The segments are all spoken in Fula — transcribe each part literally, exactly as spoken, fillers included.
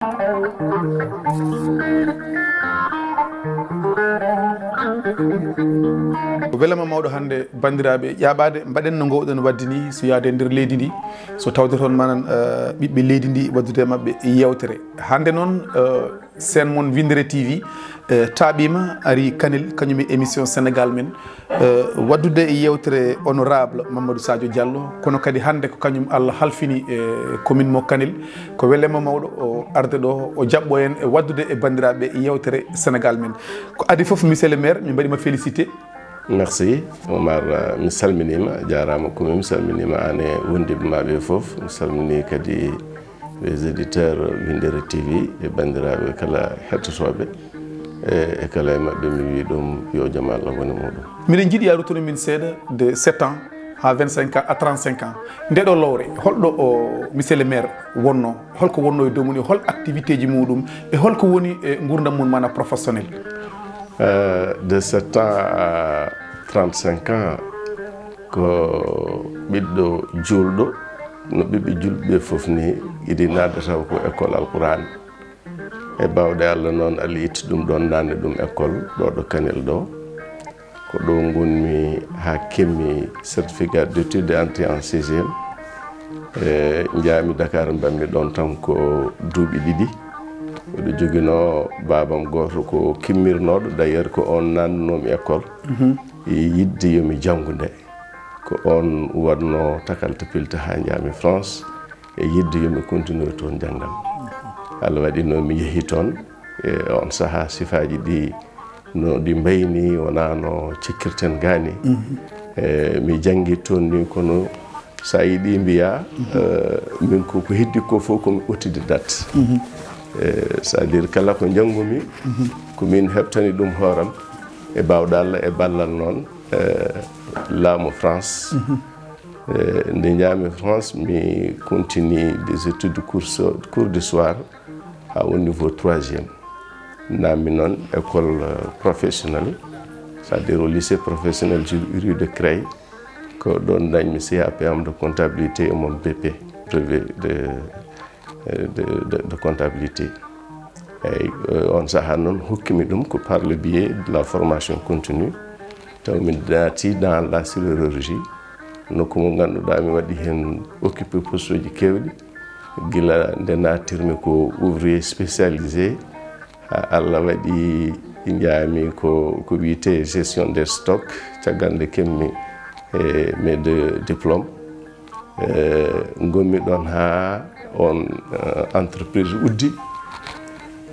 Ko welama mawɗo hannde, banndiraaɓe, ƴaaɓaade mbaɗen no ngoowɗen waɗde ni, so yaade e nder leydi ndi, so tawde toon manan, eh, ɓiɓɓe leydi ndi, waɗdude e maɓɓe yewtere. Hannde noon, eh, seen mon Winndere T V, eh, taaɓiima, ari Kanel, kañum e émission Sénégal Men, eh, waɗdude e yewtere honorable Mamadou Sadio Diallo, kono kadi hannde ko kañum Allah halfini, eh, commune mo Kanel. Ko welema mawɗo o arde ɗo, o jaɓɓo en e waɗdude e banndiraaɓe yewtere Sénégal Men. Ko adii fof, monsieur le maire, min mbaɗima félicité. Merci, Omar, eh, mi salminiima, a jaaraama, ko min salminiima aan e wondiiɓe ma ɓe fof. Mi salminii kadi les éditeurs Winndere T V e banndiraaɓe kala hettotooɓe, e, e kala e maɓɓe mi wii ɗum yo jam Allah won e muɗum. Miɗen njiɗi a ruttuno min seeɗa de sept ans haa vingt-cinq ans à trente-cinq ans. Nde ɗo lowre, holɗo o monsieur le maire wonno? Holko wonno e dow mum? Hol activité ji muɗum? E holko woni e nguurndam mum, maanaam professionnel? Euh, de sept ans à trente-cinq ans, ko ɓiɗɗo juulɗo, no ɓiɓɓe juulɓe ɓe fof ni, iɗi naada taw ko école Alquraan. E baawɗe Allah noon, Allah itti ɗum ɗoon, naatni ɗum école ɗo, ɗo Kanel ɗo. Ko ɗo ngonmi haa keɓmi certificat d'études et entrée en sixième. E, njaami Dakar, mbaɗmi ɗoon tan ko duuɓi ɗiɗi. Miɗo joginoo baabam gooto ko kimmirnooɗo, d'ailleurs ko oon naatnunoomi école. Mhm. E yiɗde yo mi janngu nde. Ko oon waɗnoo takalta pilta haa njaami France, e yiɗde yo mi continue toon janngam. Allah waɗi no mi yehi toon, e oon sahaa sifaaji ɗi no ɗi mbayni, wonaa no cikkirten gaa ni. Mhm. E mi janngi toon ni, kono so a yiɗi mbiyaa, mhm, eh, min ko, ko heddi ko fof ko mi autodidacte. Mhm. Eh, c'est-à-dire kala ko njanngumi, mhm, ko min heɓtani ɗum hooram, e baawɗe Allah, e ballal noon, eh, laamu France. Mhm. Eh, nde njaami France, mi continue des études cours so-, cours du soir haa au niveau troisième. Naatmi noon école, euh, professionnelle, c'est-à-dire au lycée professionnel ju-, rue de Creil. Ko ɗoon dañmi C A P M de comptabilité e mon B P, brevet de, euh, de, de, de comptabilité. Eeyi, euh, oon sahaa noon hokkimi ɗum ko par le biais de la formation continue. Taw mi naati dans la sidérurgie, nokku mo ngannduɗaa mi waɗi heen occupé poste uji keewɗi. Gila nde naattirmi ko ouvrier spécialisé, haa Allah waɗi njaami ko, ko wiyetee gestion des stocks, caggal nde keɓmi e mes deux diplômes. Eh, ngonmi ɗoon haa oon, eh, entreprise uddi.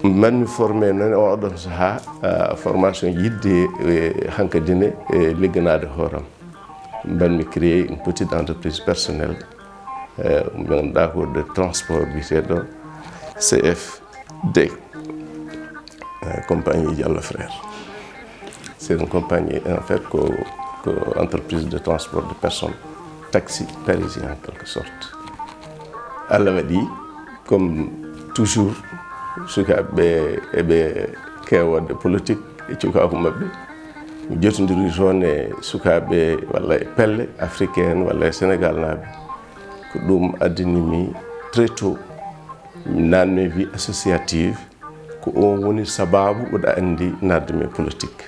Mbanmi formé noon e oɗon sahaa, eh, formation yiɗde, eh, hankadi ne, eh, ligganaade hooram. Mbanmi créé une petite entreprise personnelle, eh, mo ngannduɗaa ko de transport biyeteeɗo C F D, eh, compagnie Diallo Frères. C'est une compagnie, en fait, ko, ko entreprise de transport de personnes, taxi parisien en quelque sorte. Allah waɗi, comme toujours, sukaaɓe ɓe eɓe keewa waɗde politique e cukaaku maɓɓe. Mi jotondiri toon e sukaaɓe walla e pelle africain walla e Sénégal naaɓe. Ko ɗum addani mi très tôt mi naatno e vie associative. Ko oon woni sabaabu mboɗo anndi naatde mi e politique.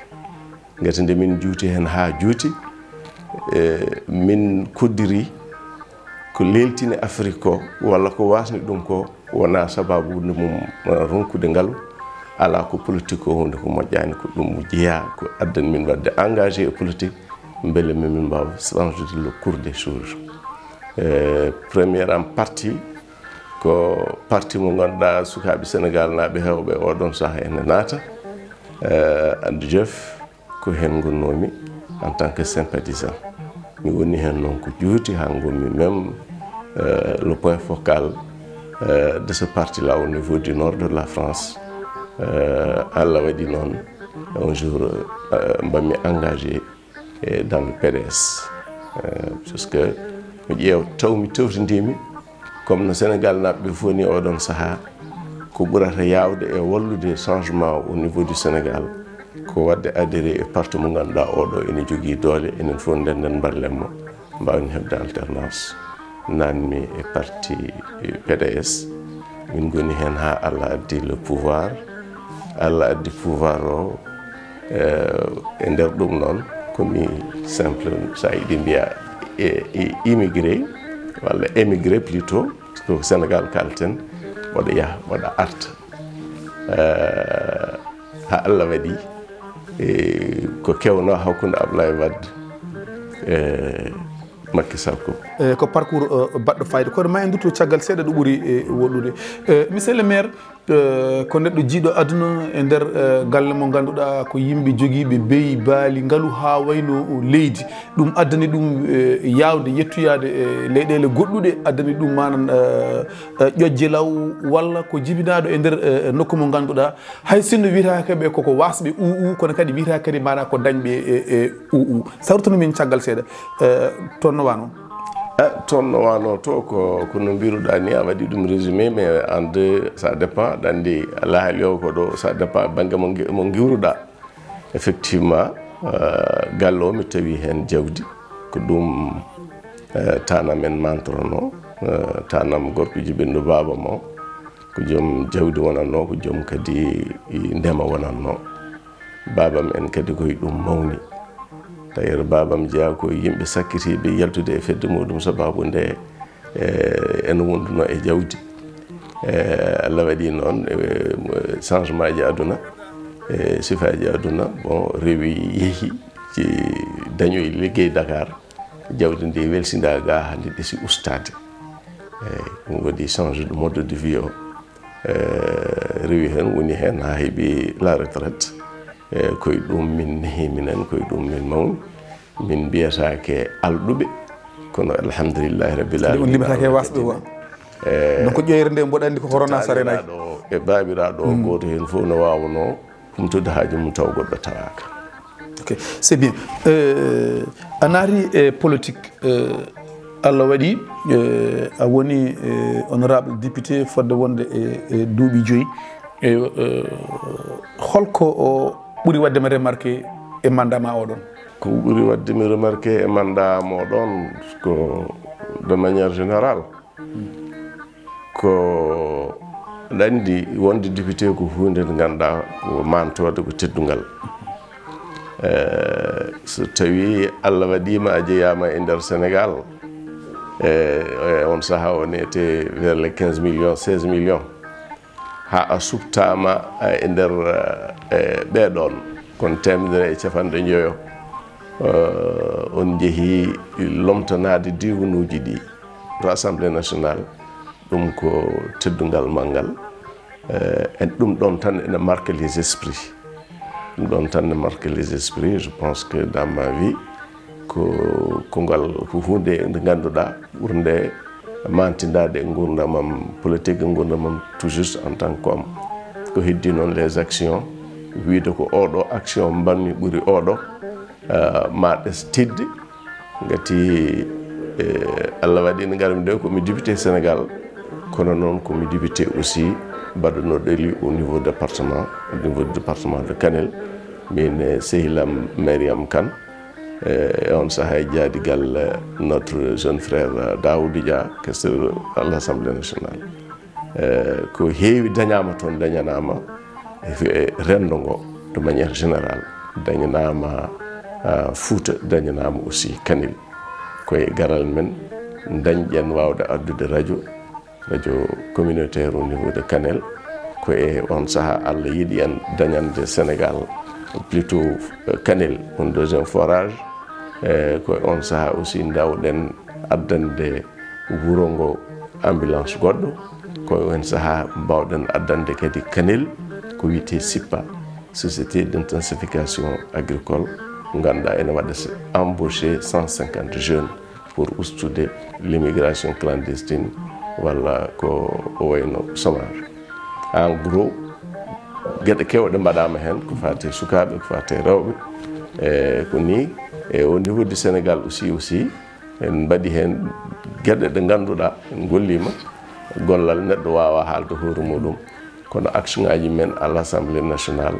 Ngati nde min juuti heen haa juuti, e, min koddiri ko leeltini Afrik ko, walla ko waasni ɗum ko, wonaa sabaabu nde mum, eh, ronkude ngalu, alaa ko politique ko huunde ko moƴƴaani, ko ɗum jeyaa, ko addani min waɗde engagé e politique, mbele min, min mbaawa changer le cours des choses. Eh, première am parti, ko parti mo ngannduɗaa sukaaɓe Sénégal naaɓe heewɓe oɗon sahaa ene naata, eh, Andu Jëf, ko heen ngonnoomi en tant que sympathisant. Mi woni heen noon ko juuti haa ngonmi même, eh, le point focal, eh, de ce parti-là au niveau du nord de la France. Eh, Allah waɗi noon, un jour, eh, mbaɗmi engagé e dans le P D S. Eh, parce que mi ƴeew, taw mi tewtindimi, comme no Sénégal naaɓe ɓe fof ni oɗon sahaa, ko ɓurata yaawde e wallude changement au niveau du Sénégal, ko waɗde adhéré e parti mo ngannduɗaa oɗo ene jogii doole, enen fof ndenden mballen mo, mbaawen heɓde alternance. Naatmi e parti P D S, Min ngoni heen haa Allah addi le pouvoir. Allah addi pouvoir o, eh, e nder ɗum noon, ko mi simple, so a yiɗi mbiya, e, e immigré, walla émigré plutôt, ko Sénégal kalten, mboɗo yaha, mboɗo arta. Eh, haa Allah waɗi, eh, ko kewnoo hakkunde Ablaye Wade, eh, Macky Sall ko. Eh, ko parcours, eh, baɗɗo fayida. Kono ma en ndutto caggal seeɗa ɗo ɓuri, eh, woɗɗude. Eh, monsieur le maire, eh, ko neɗɗo jiiɗo aduna e nder, eh, galle mo ngannduɗaa ko yimɓe jogiiɓe beyi, baali, ngalu haa wayno leydi. Ɗum addani ɗum, eh, yaawde yettoyaade, eh, leyɗeele goɗɗuɗe, addani ɗum manan, eh, eh, ƴoƴde law walla ko jibinaaɗo e nder, eh, nokku mo ngannduɗaa hay sinno wiyetaake ɓe koko waasɓe U U, kono kadi wiyetaake kadi maana ko dañɓe e, e U U. Sawrtano min caggal seeɗa, eh, toon no waano? Eh, toon no waano to ko, ko no mbiruɗaa ni, a waɗi ɗum résumé, mais en deux, ça dépend, aɗa anndi, alhaali o ko ɗo, ça dépend bannge mo ngi-, mo ngiwruɗaa. Effectivement, eh, galle o mi tawi heen jawdi, ko ɗum, eh, taanam en mantorno, eh, taanam gorko jibinɗo baaba mo, ko joom jawdi wonatno, ko joom kadi ndema wonatno. Baabam en kadi ko e ɗum mawni. D'ailleurs, baabam jeyaa ko e yimɓe sakkitiiɓe yaltude e fedde muɗum, sababu nde, eh, ene wonduno e jawdi. Eh, Allah waɗi noon, eh, changement ji aduna, eh, sifaaji aduna, bon, rewi, yehi, ci-, dañoyi liggey Dakar. Jawdi ndi welsinda ga hannde ɗesi ustaade. Eyi, ɗum waɗi change de mode de vie o. Eh, rewi heen, woni heen haa heɓi la retraite. Eh, koye ɗum min nehi minen, koye ɗum min mawni. Min mbiyataake alɗuɓe, kono alhamdulillahi rabbil Kadi on alamina, limataake e Allah waasɓe teddini. Wa? Eh, donc ƴoyre nde mboɗo anndi ko corona sarena. Taaniraaɗo e baabiraaɗo o, mm, gooto heen fof no waawnoo humtude haaju mum taw goɗɗo tawaaka. Ok, c'est bien. Euh, a naati e politique, euh, Allah waɗi, euh, a woni, euh, honorable député fodde wonde e, e duuɓi joyi. E, euh, holko o ɓuri waɗde ma remarqué e mandat ma oɗon? Ko ɓuri waɗde mi remarqué e mandat am oɗon ko de manière générale. Ko aɗa anndi wonde député ko huunde nde ngannduɗaa ko mantoode ko teddungal. Eh, so tawii Allah waɗiima a jeyaama e nder Sénégal, eh, e on sahaa o neete vers les quinze millions, seize millions, haa a suɓtaama, eh, e nder, eh, ɓee ɗoon, kon teemedere e capanɗe njoyo, eh, on njehii lomtanaade diiwanuuji ɗi. To Assemblée nationale, ɗum ko teddungal manngal. Eh, en ɗum ɗoon tan ene marque les esprits. Ɗum ɗoon tan ne marque les esprits. Je pense que dans ma vie, ko, ko ngal ko huunde nde ngannduɗaa ɓurnde mantindaade e nguurndam am politique, e nguurndam am tout juste en tant qu'homme. Ko heddi noon les actions, wiyde ko oɗo action mbanmi ɓuri oɗo, eh, ma ɗes tidde. Ngati, eh, Allah waɗi nde ngarmi nde ko mi député Sénégal, kono noon ko mi député aussi mbaɗunoɗo élu au niveau département, au niveau du département de Kanel. Min, eh, sehilam Mariam Kane, eh, e on sahaa e jaadigal, eh, notre jeune frère, eh, Daoudou Dia, questeur à l'Assemblée nationale. Eh, ko heewi dañaama toon, dañanaama e renndo ngo de manière générale, dañanaama, ah, Fuuta, dañanaama aussi Kanel. Ko e garal men dañɗen waawde addude radio, radio communautaire au niveau de Kanel. Ko e on sahaa Allah yiɗi en dañande Sénégal, plutôt, eh, Kanel, on deuxième forage. Eh, ko e on sahaa aussi ndawɗen addande wuro ngo ambulance goɗɗo. Ko e on sahaa mbawɗen addande kadi Kanel ko wiyetee SIPA, Société d'intensification agricole, mo ngannduɗaa ene waɗa embauché cent cinquante jeunes pour ustude l'immigration clandestine walla ko wayno chômage. En gros, geɗe keewɗe mbaɗaama heen, ko faati e sukaaɓe, ko faati e rewɓe. E ko nii, e au niveau du Sénégal aussi, aussi, en mbaɗi heen geɗe ɗe ngannduɗaa en ngolliima, gollal neɗɗo waawaa haalde hoore muɗum. Kono action ngaji men à l'Assemblée nationale,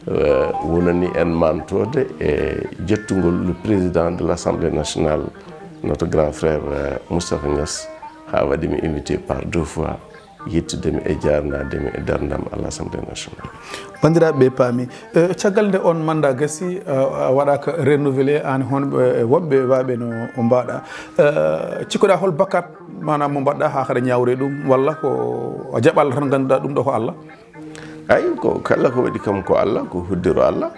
euh, wonani en mantoode e jettugol le président de l'Assemblée nationale, notre grand frère, euh, Moustapha Niass, haa waɗi mi invité par deux fois. yettude mi e jaarnaade mi e darndam à l'Assemblée nationale. Banndiraaɓe ɓe paami. Eh, caggal nde on mannda gasi, eh, waɗaaka renouvelé, aan honɓe, eh, woɓɓe waaɓe no mbaɗa. Eh, cikkoɗaa hol bakkat, maanaam, mo mbaɗɗa haa haɗa ñaawre ɗum, walla ko a jaɓal tan ngannduɗaa ɗum ɗo ko Allah? Ay, ko kala ko waɗi kam ko Allah, ko hoddiro Allah.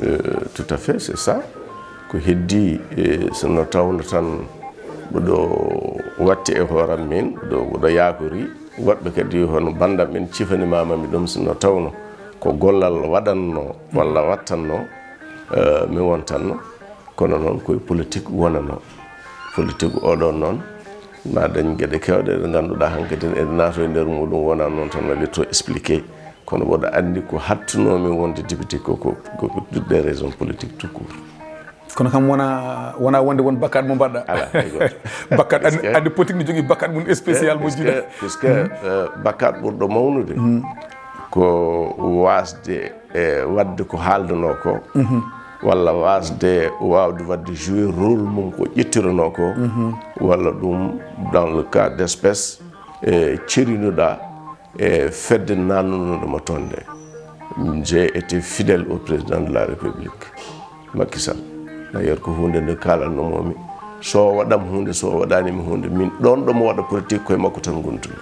Eh, tout à fait, c'est ça. Ko heddi, eh, sinno tawno tan mboɗo watti e hooram min, mboɗo, mboɗo yaakori woɓɓe kadi hono banndam en cifanimaama mi ɗum, sinno tawno ko gollal waɗanno walla wattanno, eh, mi wontanno. Kono noon koye politique wonano. Politique oɗon noon, ma dañ geɗe kewɗe ɗe ngannduɗaa hankadi eɗe naato e nder muɗum, wona noon tan waɗi to expliqué. Kono mboɗo anndi ko hattunoomi wonde député ko, ko, ko, ko pour des raisons politiques tout court. Kono kam wona, wona wonde won bakkat mo mbaɗɗa. Ala, hay gooto. Bakkat, anndi, anndi politique ne jogii bakkat mum spécial mo jiiɗa. Puisque, eh, bakkat ɓurɗo mawnude ko waasde e waɗde ko haaldanoo ko, walla waasde waawde waɗde jouer rôle mum ko ƴettiranoo ko, walla ɗum dans le cas d'espèce, e cerinuɗaa e fedde naatnunoɗo mo toon nde. J'ai été fidèle au président de la République, Macky Sall. D'ailleurs, ko huunde nde kaalatnoo mi, so o waɗam huunde, so o waɗaani mi huunde, min ɗoon ɗo mo waɗa politique koye makko tan ngontumi.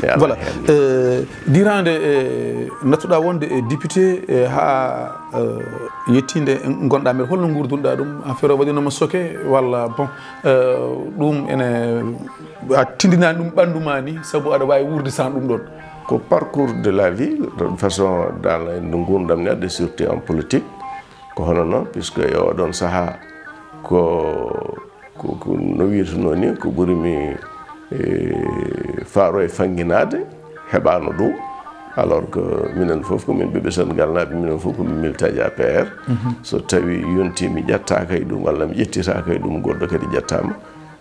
Mi alaa. Voilà. Heen. Eh, diraande, eh, nattuɗaa wonde e député, eh, haa, eh, yettiinde ngonɗaa maire, holno nguurdunoɗaa ɗum? Affaire o waɗiino ma choqué walla, bon, eh, ɗum ene, a tindinaani ɗum ɓanndu ma ni, sabu aɗa waawi wuurde sans ɗum ɗoon? Ko parcours de la vie, de toute façon, dans la, ndu nguurndam neɗɗo, surtout en politique, ko hono noon, puisque e oɗon sahaa ko, ko, ko no wiirtunoo ni, ko ɓuri mi, e, faaro e fannginaade, heɓaano ɗum. Alors que minen fof ko min ɓiɓɓe Senegalnaaɓe, minen fof ko min militaaji A P R. So tawi yontii mi ƴettaaka e ɗum walla mi ƴettitaaka e ɗum, goɗɗo kadi ƴettaama,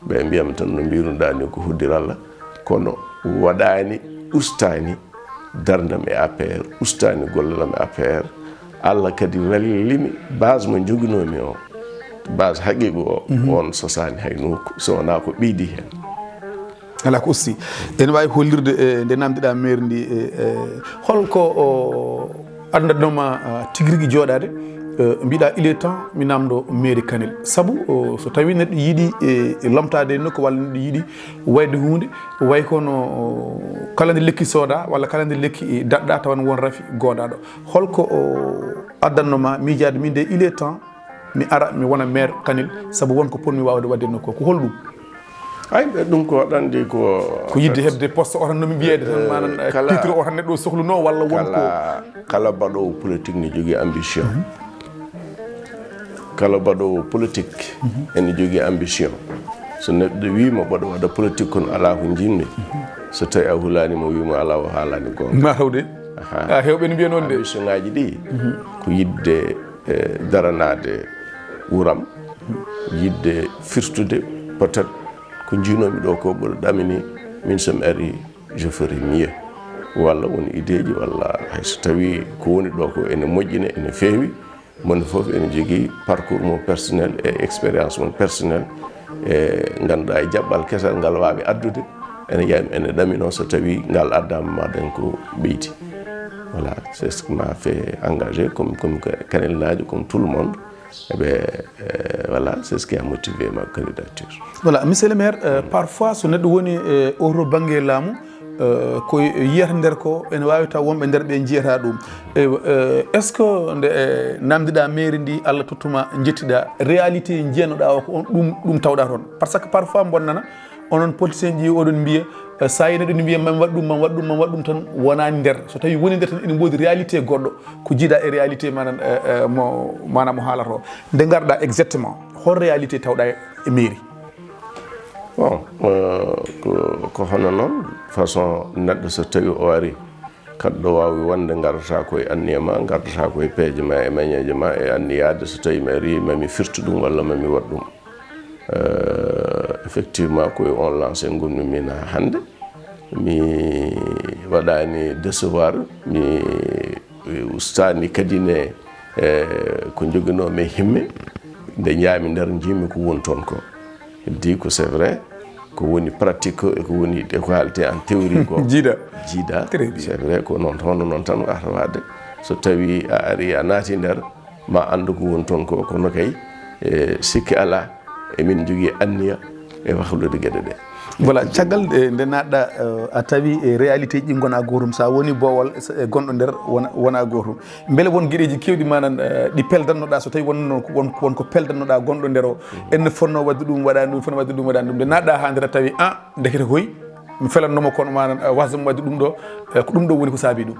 ɓe mbiyam tan no mbiiruɗaa ni ko hoddir Allah, kono waɗaani, ustaani darndam e A P R, ustaani gollelam e A P R. Allah kadi wallimi, base mo njoginoomi o, base haqiiqu o, on sosaani hay nokku, so wonaa ko ɓeydi heen. Alaa ko usti. Ene waawi hollirde, e, nde namdiɗaa maire ndi, e, e, holko o addannooma, a, tigi rigi jooɗaade, e, mbiɗa, il est temps mi namdo maire Kanel. Sabu, o, so tawi neɗɗo yiɗi, e, lomtaade e nokku walla neɗɗo yiɗi wayde huunde, way kono, o, kala nde lekki sooda walla kala nde lekki, e, daɗɗa, tawa ne won rafi goodaaɗo. Holko o addannooma miijaade min de, il est temps mi ara, mi wona maire Kanel, sabu won ko potmi waawde waɗde nokku o. Ko holɗum? Ay, ɓe ɗum ko waɗande ko. Ko yiɗde heɓde poste o tan no mi wiyeede tan, eh, maanaam, eh, kala, titre o tan neɗɗo o sohlunoo walla won ko? Kala, kala baɗoowo politique ne jogii ambition. Kala baɗoowo politique ene jogii ambition. So neɗɗo wii ma mboɗo waɗa politique kono alaa ko njiɗmi, so tawi a hulaani mo wii mo alaa o haalaani goonga. Mataw de. Aha. Ah, heewɓe ne mbiya noon de. Ambition ngaaji ɗi ko yiɗde, eh, daranaade wuram, yiɗde firtude peut-être ko njiinoomi ɗo ko ɓuri ɗamini min, so mi ari, je ferai mieux. Walla won ideeji, walla hay so tawi ko woni ɗo ko ene moƴƴina, ene feewi, moni fof ene jogii parcours mum personnel e expérience mum personnel, e ngannduɗaa e jaɓɓal kesal ngal waawi addude, ene yam-, ene ɗaminoo so tawi ngal addaama ma dañ ko ɓeydi. Voilà, c'est ce qui m'a fait engager comme, comme que Kanelnaajo, comme tout le monde. Eh ben, euh, voilà, c'est ce qui a motivé ma candidature. Voilà, monsieur le maire, euh, parfois so neɗɗo woni, euh, oto bannge laamu, euh, ko yiyata nder ko ene waawi taw wonɓe nder ɓe njiyata ɗum. E, euh, est-ce que nde, euh, namdiɗaa mairie ndi, Allah tottuma njettiɗaa, réalité njiyanoɗaa o ko on ɗum, ɗum tawɗaa toon? Parce que parfois mbonnana onon politicien ji oɗon mbiya, eh, so a yii neɗɗo ne mbiya mami waɗ ɗum, mami waɗ ɗum, mami waɗ ɗum tan wonaani nder. So tawi woni nder tan ene woodi réalité goɗɗo ko jiiɗa e réalité maanaam, eh, eh, mo, maanaam mo haalata o. Nde ngarɗa exactement, hol réalité tawɗa e mairie? Bon, eh, ko, ko hono noon façon neɗɗo so tawi o ari, kaɗɗo waawi wonde ngardata ko e anniya ma, ngardata ko e peeje ma, e mañeeje ma, e anniyaade so tawi mi ari mami firtu ɗum walla mami waɗ ɗum. Euh, effectivement, ko e on lancé ngonmi min haa hannde. Mi waɗaani décevoir, mi ustaani kadi ne, eh, ko njoginoomi e himme. Nde njaami nder, njiimi ko woni toon ko. Heddi ko c'est vrai, Ko woni pratique ko, e ko woni, e ko haalete en théorie ko. Jiida. Jiida. Très bien. C'est vrai ko noon, hono noon tan wata waade. So tawi a ari a naati nder, ma anndu ko woni toon ko, kono kay e sikki alaa emin njogii anniya e wahlude geɗe ɗe. Voilà, caggal e nde naatɗa, eh, a tawi e réalité ji gona gootum, sa woni boowal e gonɗo nder wona, wona gootum. Mbele won geɗeji kewɗi manan, eh, ɗi peldannoɗa, so tawi wonno ko won, won ko peldannoɗa gonɗo nder o, en fonno wadde ɗum waɗani ɗum, fonno wadde ɗum waɗani ɗum, nde naatɗa ha nder a tawi a, ndekete koy mi felannoma kono manan, eh, wasde mo wadde ɗum ɗo, eh, ko ɗum ɗo woni ko saabi ɗum.